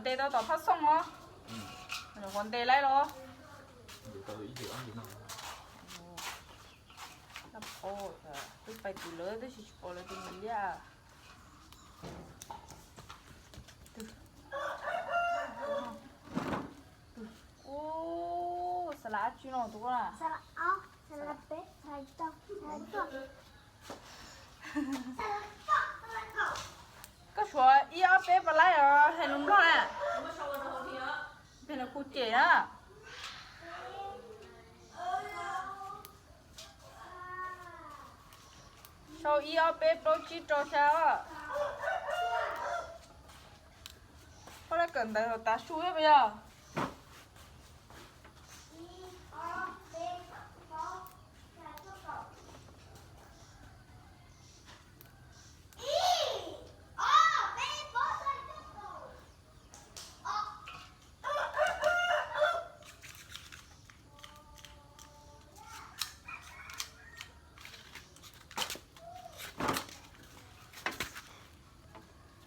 ເຕະຕໍ່ ຕໍ່ພາສສົ່ງເນາະ. ອືມ ມັນຄວນເຕະໄລ່ເນາະ. ເດ ຕໍ່ອີກເດ ເອົາຢູ່ເນາະ. ໂອ້ ນັບໂອ້ ໄປຕີເລີຍ ໄດ້ຊິໂປເລີຍ ຕີເມເລຍ. ໂອ້ ສະຫຼາດຈິໂນທຸກຄົນນະ ສະຫຼາດ ເອົາ ສະຫຼາດເປັດ ສະຫຼາດເຕົາະ ສະຫຼາດເຕົາະ. ກໍຊວຍອີອອເປປະໄລອໍ ໃຫ້ໜຸ່ມນ້ອຍອະ ເປັນຄູເຈນະ. ຊວຍອີອອເປໂຕຈິໂຕຊາອະ ພໍລະເກີນໄປຕາຊູເອບະຍາ.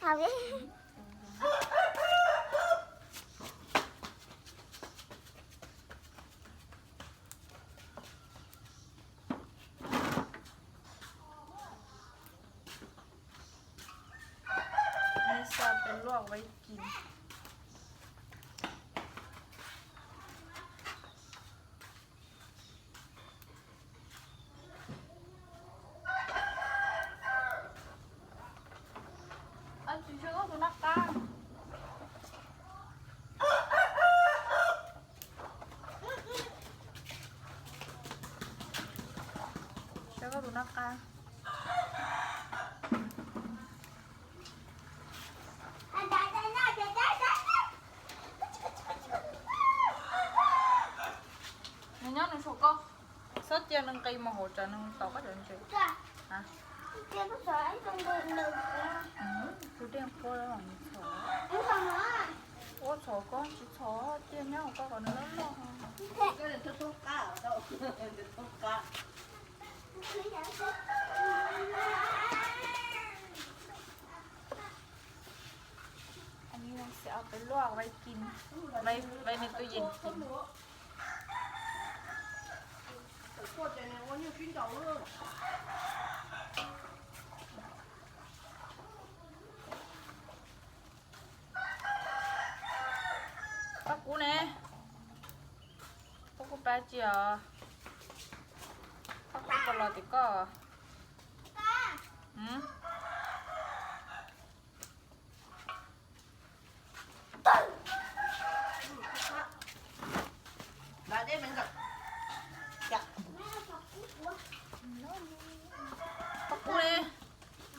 ເອົາເດ້ ມີຊອດເປັນລວກໄວ້ກິນ. ອັນນີ້ນ້ອງຊິເອົາໄປລວກໄວ້ກິນ ໄວ້ ໄວ້ໃນຕູ້ເຢັນກິນ. ປາກູແນ່ ປາກູປາເຈຍ ປາກູປາຫຼໍຕິກອ ຫືມ. ປາກູເດ້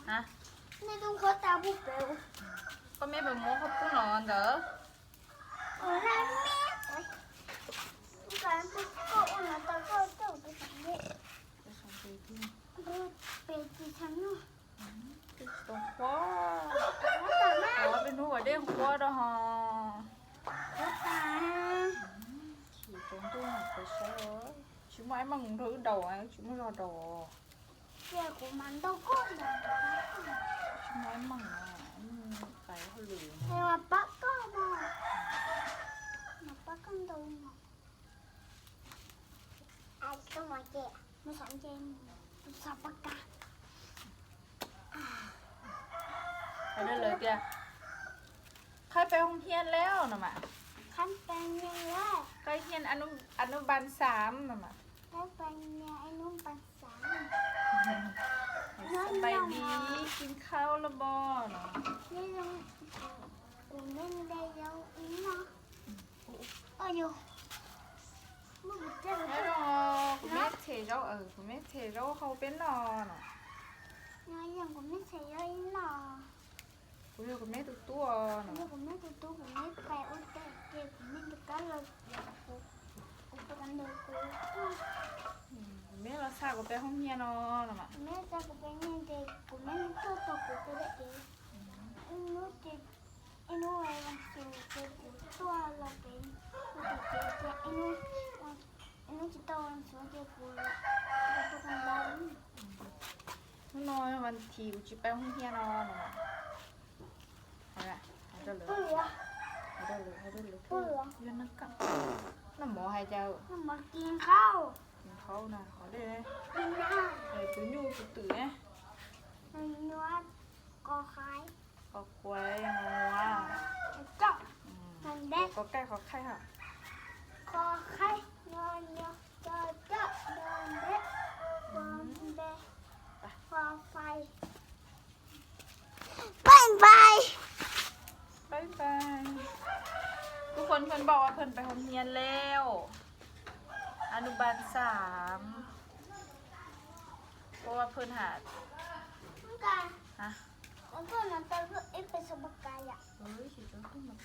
ຮະ ໃນລຸງໂຄຕາບຸເປີ ກໍແມ່ໄປມົວເຂົ້າປຸ້ນນອນເດີ. ເປັນຫົວເດ້ງຫົວດອກ. ໂອ້ຕາຍ ຂີ່ຈົນຕູ້ໄປເຊີຍ. ຊິມາໄອ້ມັງເທີດອກ ຊິມາດອກ. ເຈົ້າກູມັນດອກ ຊິມາໄອ້ມັງ ໄປເຂົາເລີຍ. ແຕ່ວ່າປາກກໍບໍ່ ມາປາກກັນໂດນ. ໄອ້ກໍມາເຈ ມາສອນເຈ ມາສອນປາກກາ ໄປເລີຍເຕີຍ. ຂ້ອຍໄປໂຮງຮຽນແລ້ວນະມະ. ຄັນໄປຮຽນແລ້ວ ໄປຮຽນອະນຸ ອະນຸບານສາມນະມະ. ໄປຮຽນອະນຸບານສາມ. ສະບາຍດີ ກິນເຂົ້າລະບໍ່ເນາະ? ນີ້ ກູແມ່ນໄດ້ແລ້ວອີເນາະ. ອາຍຸ Hello, come stai? ເອີ come stai? ເຮົາເປັນໜໍ່ເນາະ. ນາຍັງ come stai? ເນາະ ກູຢູ່ກັບແມ່ຕູ້ຕູ້ເນາະ. ຢູ່ກັບແມ່ຕູ້ຕູ້ ກູແມ່ໄປອຸເຕເກ ກູແມ່ໄປກັນເລີຍ ກູ ກູໄປກັນເລີຍ ກູ ອືມ ແມ່ລາຊາກໍໄປໂຮງຮຽນເນາະ ແມ່ລາຊາກໍໄປຮຽນເດ ກູແມ່ໂຕໂຕ ກູໄປເດ ອືມ ອືມ ເດ ໄອ້ໜູໄວ້ວັນສຸກເຈ ກູຕົວລາວເປັນ ກູເຈ ເຈ ໄອ້ໜູ ໄອ້ໜູຊິໂຕວັນສຸກເຈ ກູ ກູຕົວກັນດາວ. ໜ້ອຍ ວັນທີກູຊິໄປໂຮງຮຽນເນາະ. ເອົາລະ ເອົາເດີ. ໄດ້ເລີຍ ໃຫ້ໄດ້ເລີຍ ເພື່ອ ຢູ່ນຳກັນ ນ້ຳໝໍໃຫ້ເຈົ້າ ນ້ຳໝໍກິນເຂົ້າ ກິນເຂົ້ານະ ເອົາເດ້ ກິນນ້ຳ ເອີ ຕື້ຍູ້ ຕື້ໆ ນະ ນວດ ກອໄກ່ ກອໄກ່ ງອງວາ ເຈົ້າ ອືມ ນັ້ນແຫຼະ ກອໄກ່ ຂໍໄຂ່ ຫະ ກອໄຂ່ ງອ ຍ ຈອ ຈະ ດອ ເດັກ ອືມ ວອ ແບ ໄປ ໄປ ບາຍບາຍ ບາຍບາຍ ທຸກຄົນ ເພິ່ນບອກວ່າເພິ່ນໄປໂຮງຮຽນແລ້ວ ອະນຸບານສາມ ເພາະວ່າເພິ່ນຫາ ມັນກະ ຮະ ມັນກະ ມັນກະ ເອັກເປສ ສະບັກກາຍ ອະ ເອີຍ ຊິເຈົ້າຂຶ້ນມາໄປ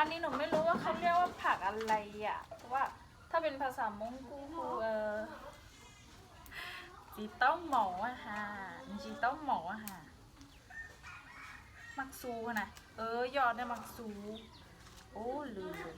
ອັນນີ້ໜູໄມ່ຮູ້ວ່າເຂົາຮຽກວ່າຜັກອະໄລອະ ເພາະວ່າຖ້າເປັນພາສາມົ້ງ ກູ ເອີ ເຈ ເຕົ້າໝໍອະຫາ ມັນຊິເຕົ້າໝໍອະຫາ ໝາກຊູຫັ້ນນະ ເອີ ຢອກໄດ້ໝາກຊູ ໂອ້ ລືມເລີຍ.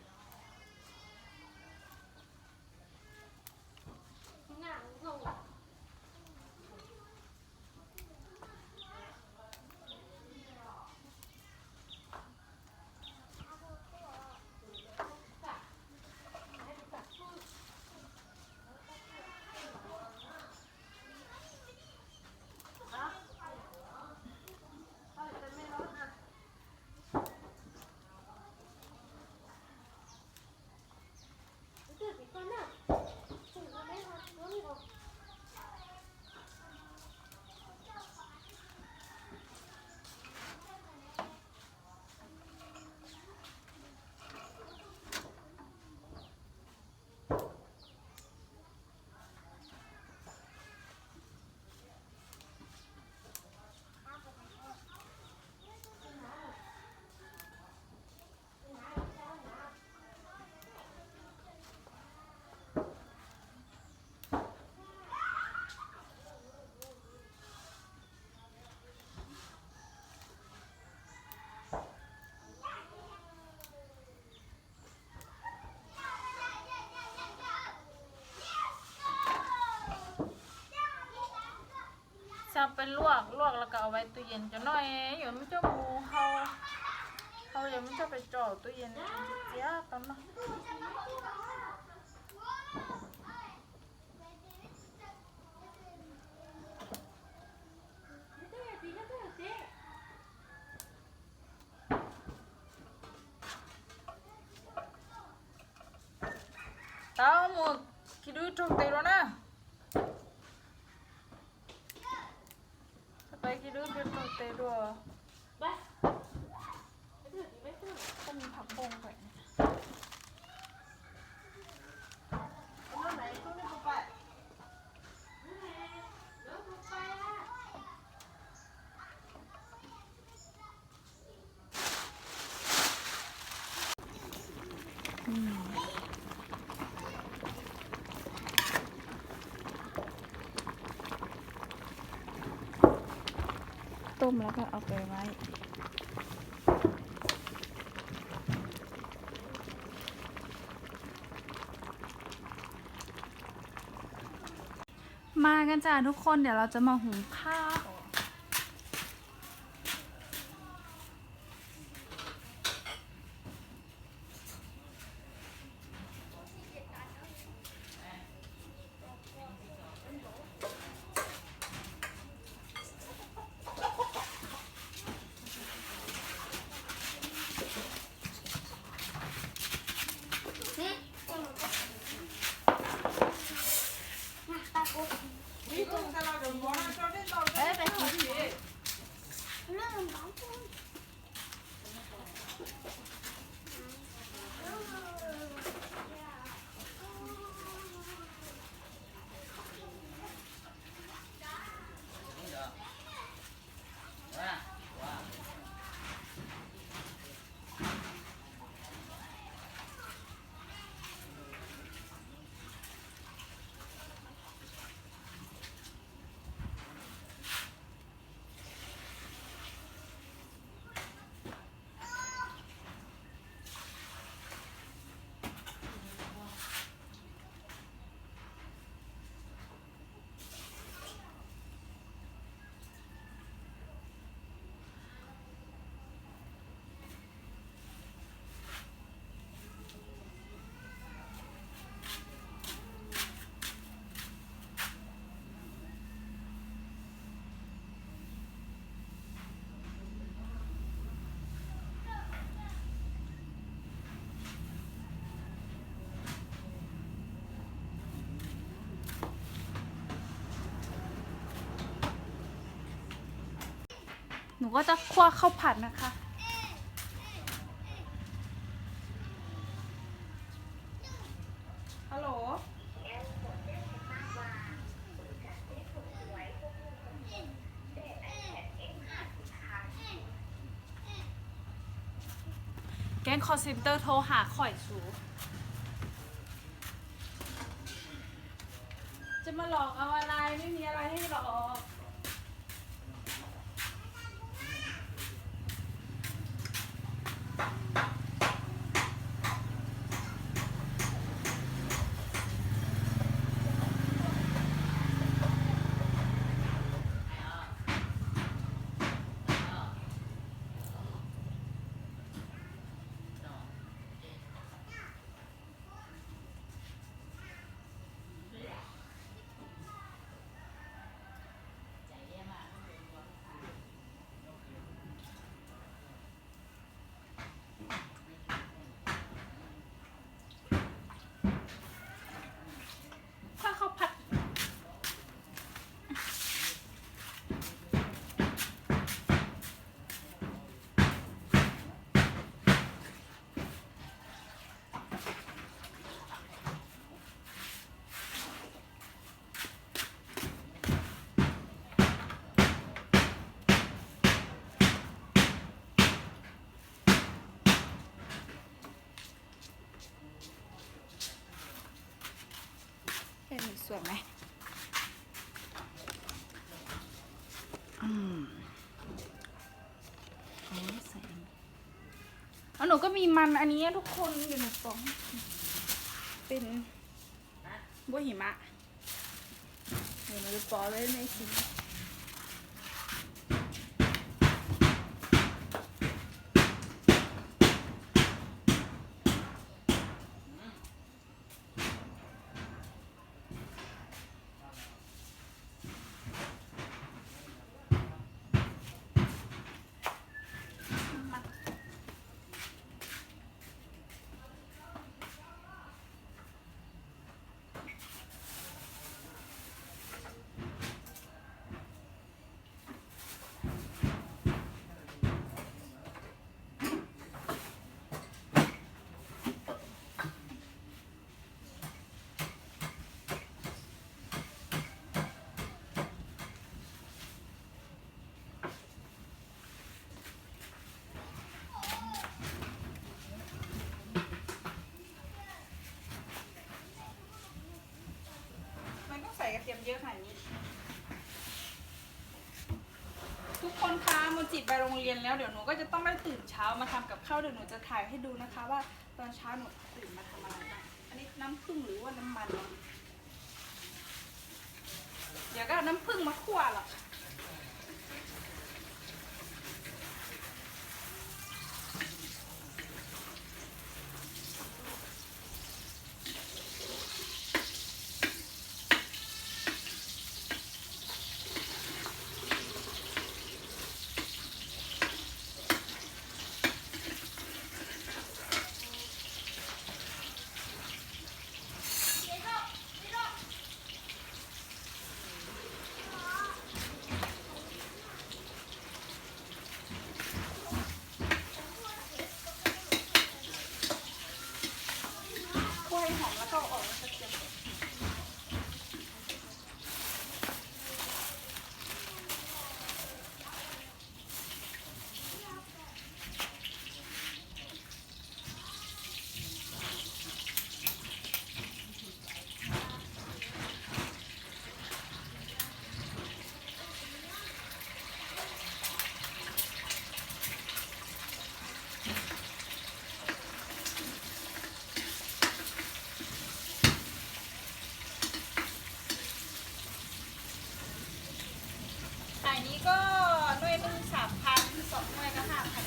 ຈະໄປລວກ ລວກແລ້ວກໍເອົາໄວ້ຕູ້ເຢັນຈັກໜ້ອຍ ຢ້ານມັນຈະໝູ່ເຫົ່າ ເຮົາຢ້ານມັນຈະໄປເຈາະຕູ້ເຢັນ ເສຍຕອນເນາະ. ເຕົ້າໝູ່ ກິນດູໂຕເຕໂລນະ. ສະບາຍດີເດີ ເປັນໂຕເຕໂລ. ຕ້ອງມີຜັກບົ້ງໄປ. ຕົ້ມແລ້ວກໍເອົາໄປໄວ້. ມາກັນຈ້າທຸກຄົນ ດຽວເຮົາຈະມາຫຸງເຂົ້າ. หนูก็จะคั่วข้าวผัดนะคะ ฮัลโหล แก๊งคอลเซ็นเตอร์โทรหาข้อยสู จะ มาหลอกเอาอะไร ไม่มีอะไรให้หลอก ถ้าข้าวผัด แค่นี้สวยไหม อืม เอาไว้ใส่อันนี้ แล้วหนูก็มีมันอันนี้ทุกคน เดี๋ยวหนูปอกให้กิน เป็นบัวหิมะ เดี๋ยวหนูจะปอกเลยในสิ มันต้องใส่กระเทียมเยอะขนาดนี้ ทุกคนคะ โมจิไปโรงเรียนแล้ว เดี๋ยวหนูก็จะต้องได้ตื่นเช้ามาทำกับข้าว เดี๋ยวหนูจะถ่ายให้ดูนะคะว่าตอนเช้าหนูตื่นมาทำอะไรบ้าง อันนี้น้ำผึ้งหรือว่าน้ำมันวะ เดี๋ยวก็เอาน้ำผึ้งมาคั่วหรอก คั่วให้หอมแล้วก็เอาออก แล้วก็เตรียมไข่นี้ก็หน่วยหนึ่งสามพัน สองหน่วยก็ห้าพัน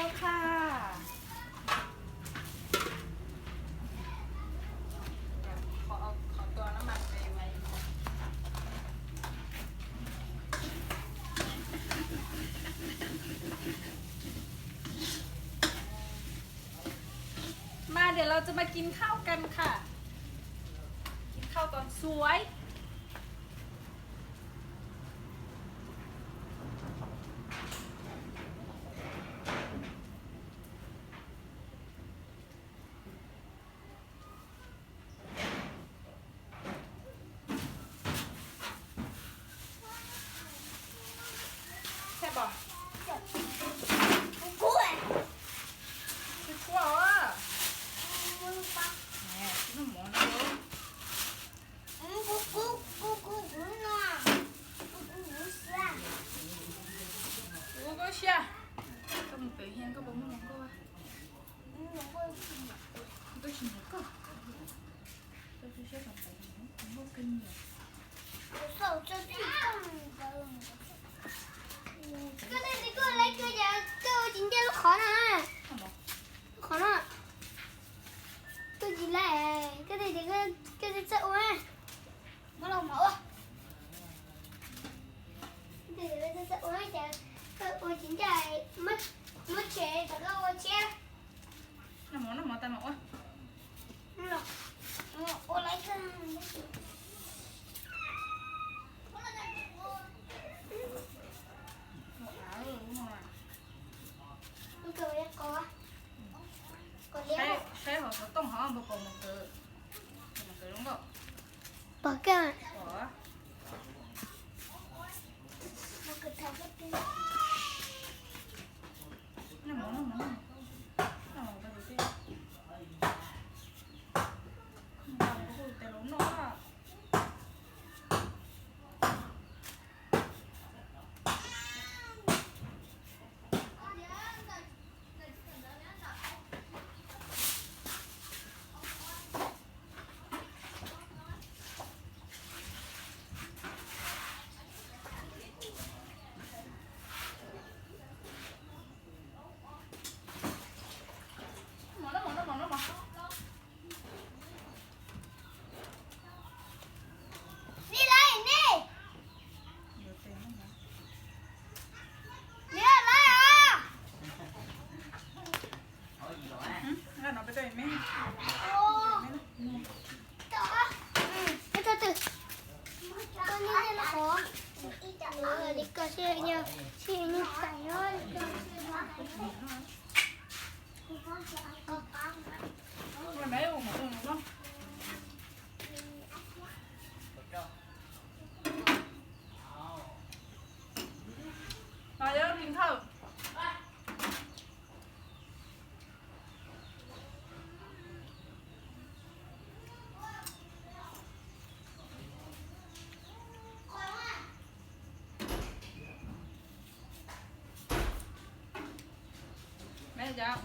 ເອົາ ຂໍເອົາ ຂໍຕົວນ້ຳມັນໄປໄວ້. ມາ ດຽວເຮົາຈະມາກິນເຂົ້າກັນຄ່ະ ກິນເຂົ້າຕອນສວຍ. ແຊບບໍ່? ແຊບ. ກິນກົວ ເອີ ແນ່ ກິນນ້ຳໝໍນະ. ອືມ ກູກູ ກູກູ ກູນະ ກູກູ ກູເຊຍ ກູກູ ກູເຊຍ. ກໍມັນໄປຮຽນກໍບໍ່ຮູ້ຫຍັງກໍວ່າ ອືມ ກໍຊິໜີກໍ ກໍຊິເຊຍກັນໄປ ມັນບໍ່ເປັນຫຍັງ. ໃຊ້ ໃຊ້ຫົວສະຕົງເຮົາບໍ່ປົງມັນເກີ ມັນເກີລົງບໍ່? ບໍ່ເກີ ບໍ່ເກີ. ມາເດີ ກິນເຂົ້າ. ແມ່ນຫຍັງ?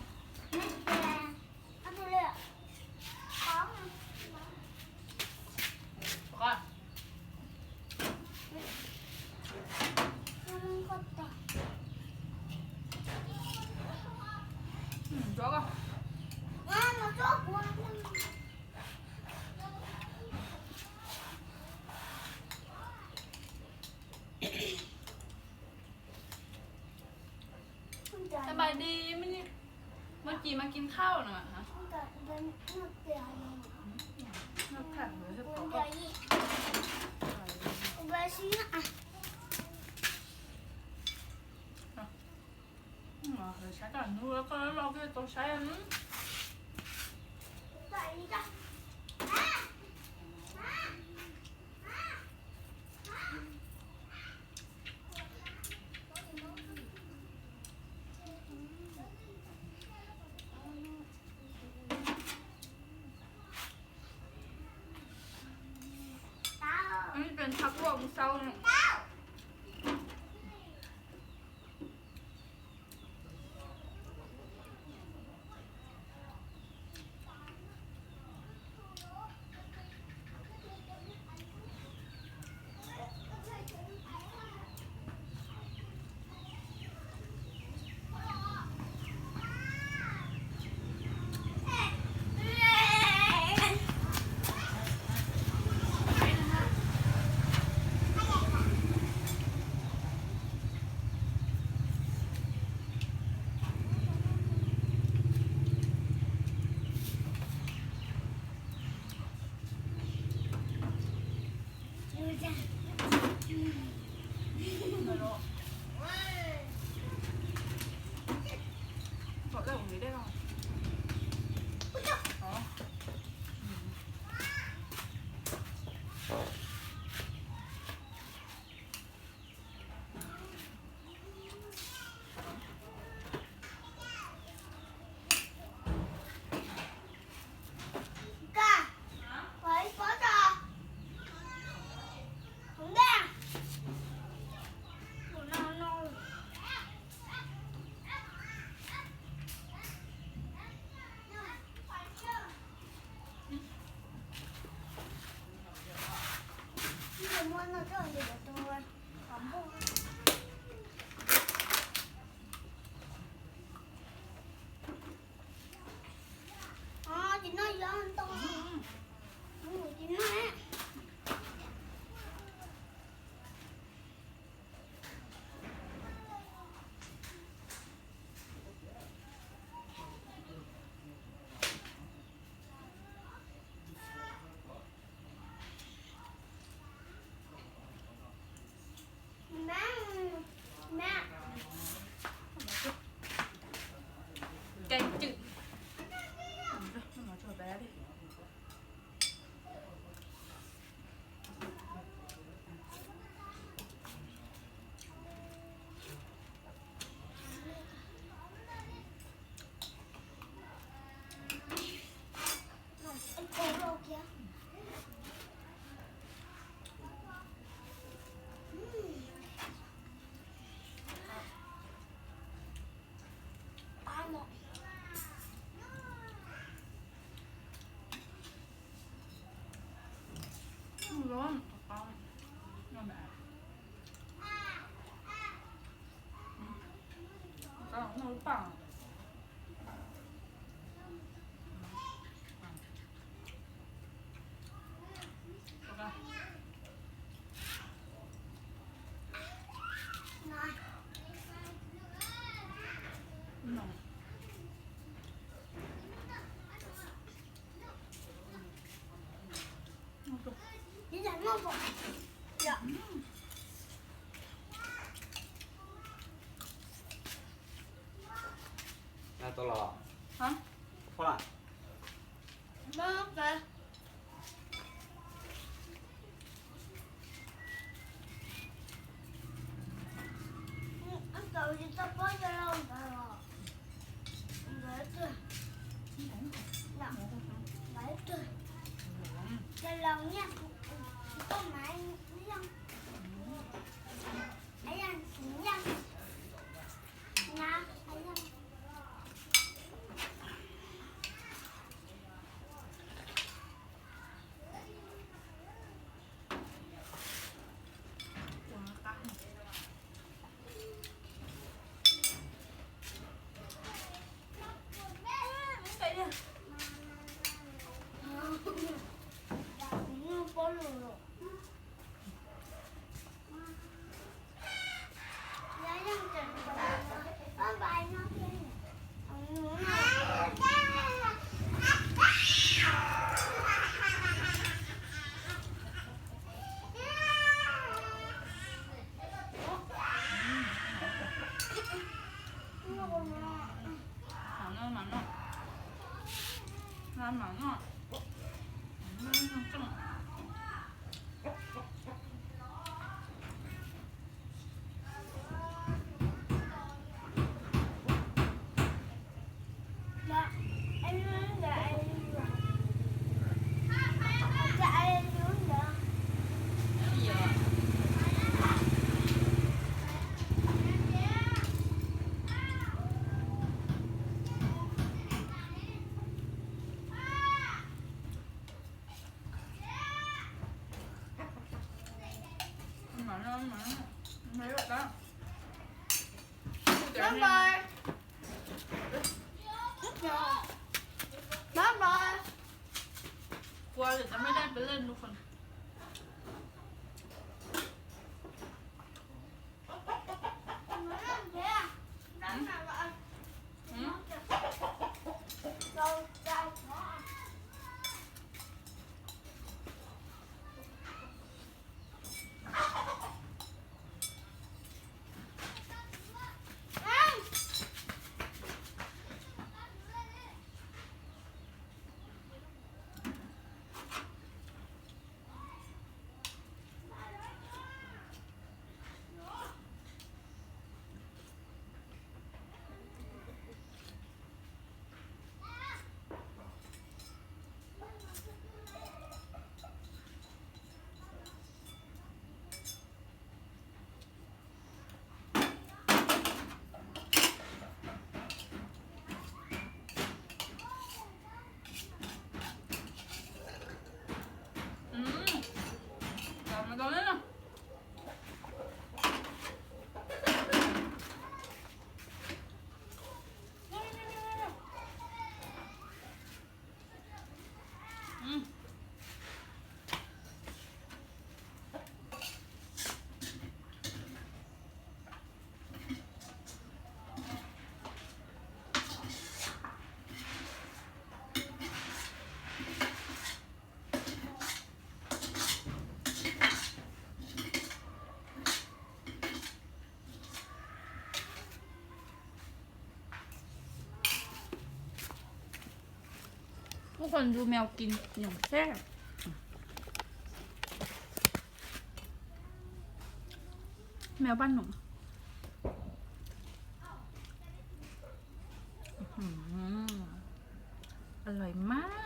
ສະບາຍດີ ມື້ນີ້ ມື້ກີ້ມາກິນເຂົ້ານະ ຮະ ນັບຂັນເລີຍ ໃຊ້ກັນ ແລ້ວກໍລອກເຮັດຕົວໃຊ້ ອືມ. ອັນນີ້ເປັນຜັກລວກມື້ເຊົ້າເນາະ. ອ ເພາະເລື່ອງນີ້ໄດ້ເນາະ ອໍ. ແກງຈືດ. ຮ້ອນ กลัวเดี๋ยวจะไม่ได้ไปเล่นทุกคน หืม หืม ຄົນ ດູແມວກິນຢ່າງແຊບ ແມວບ້ານໜົງ ອື ອະລ່ອຍມາກ.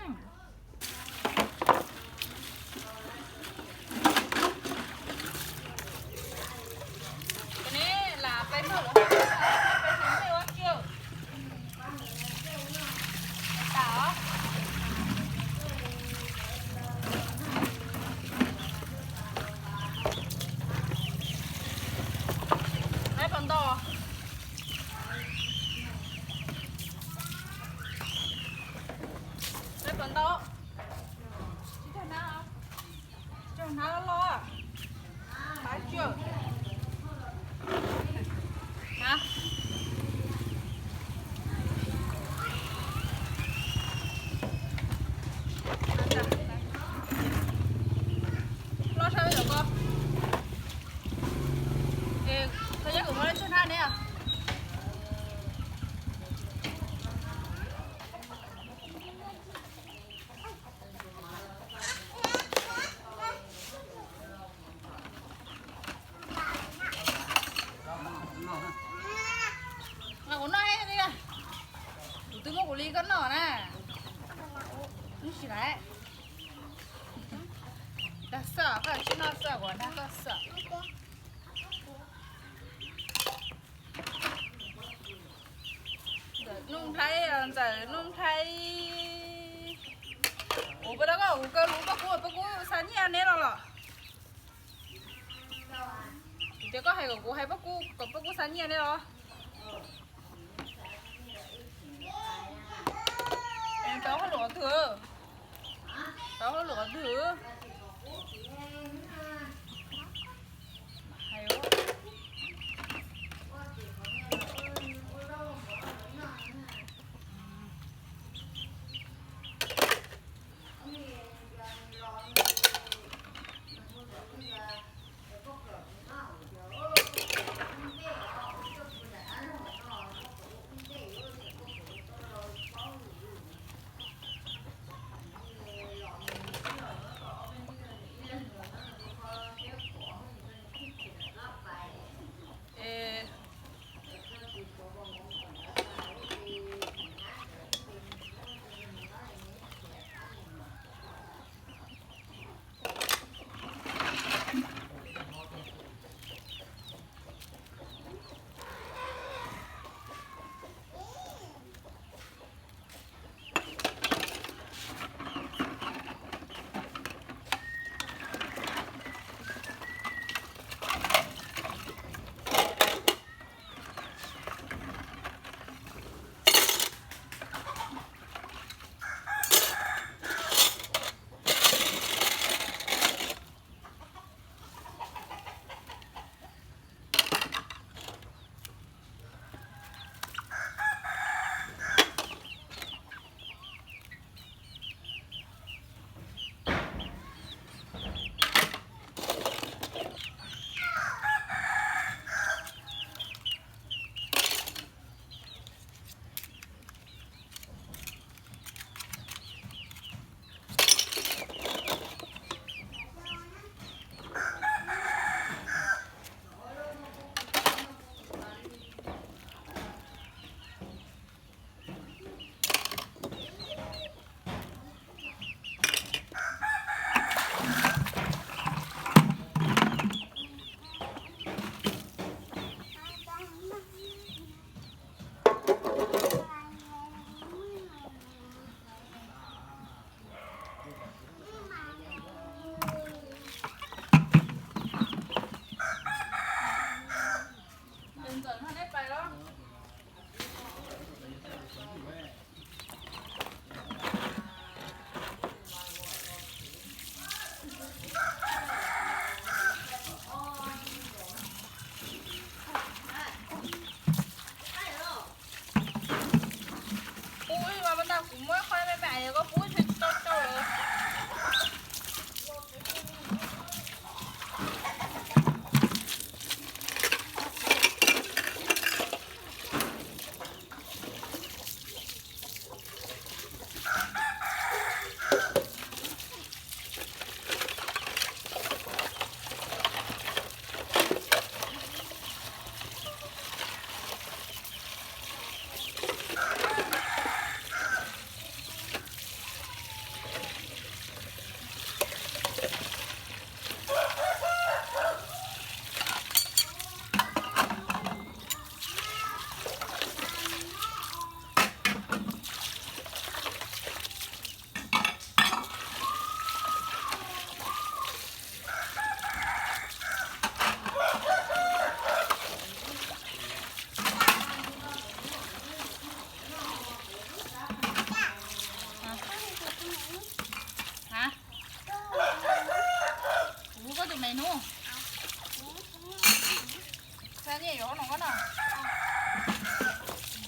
ອັນນີ້ຢູ່ເນາະ ເນາະ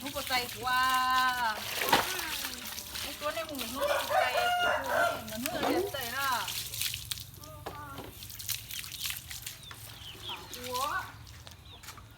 ຮູ້ບໍ່ໃຈກວ່າ ໄອ້ຕົວໃນໝູ່ເນາະ.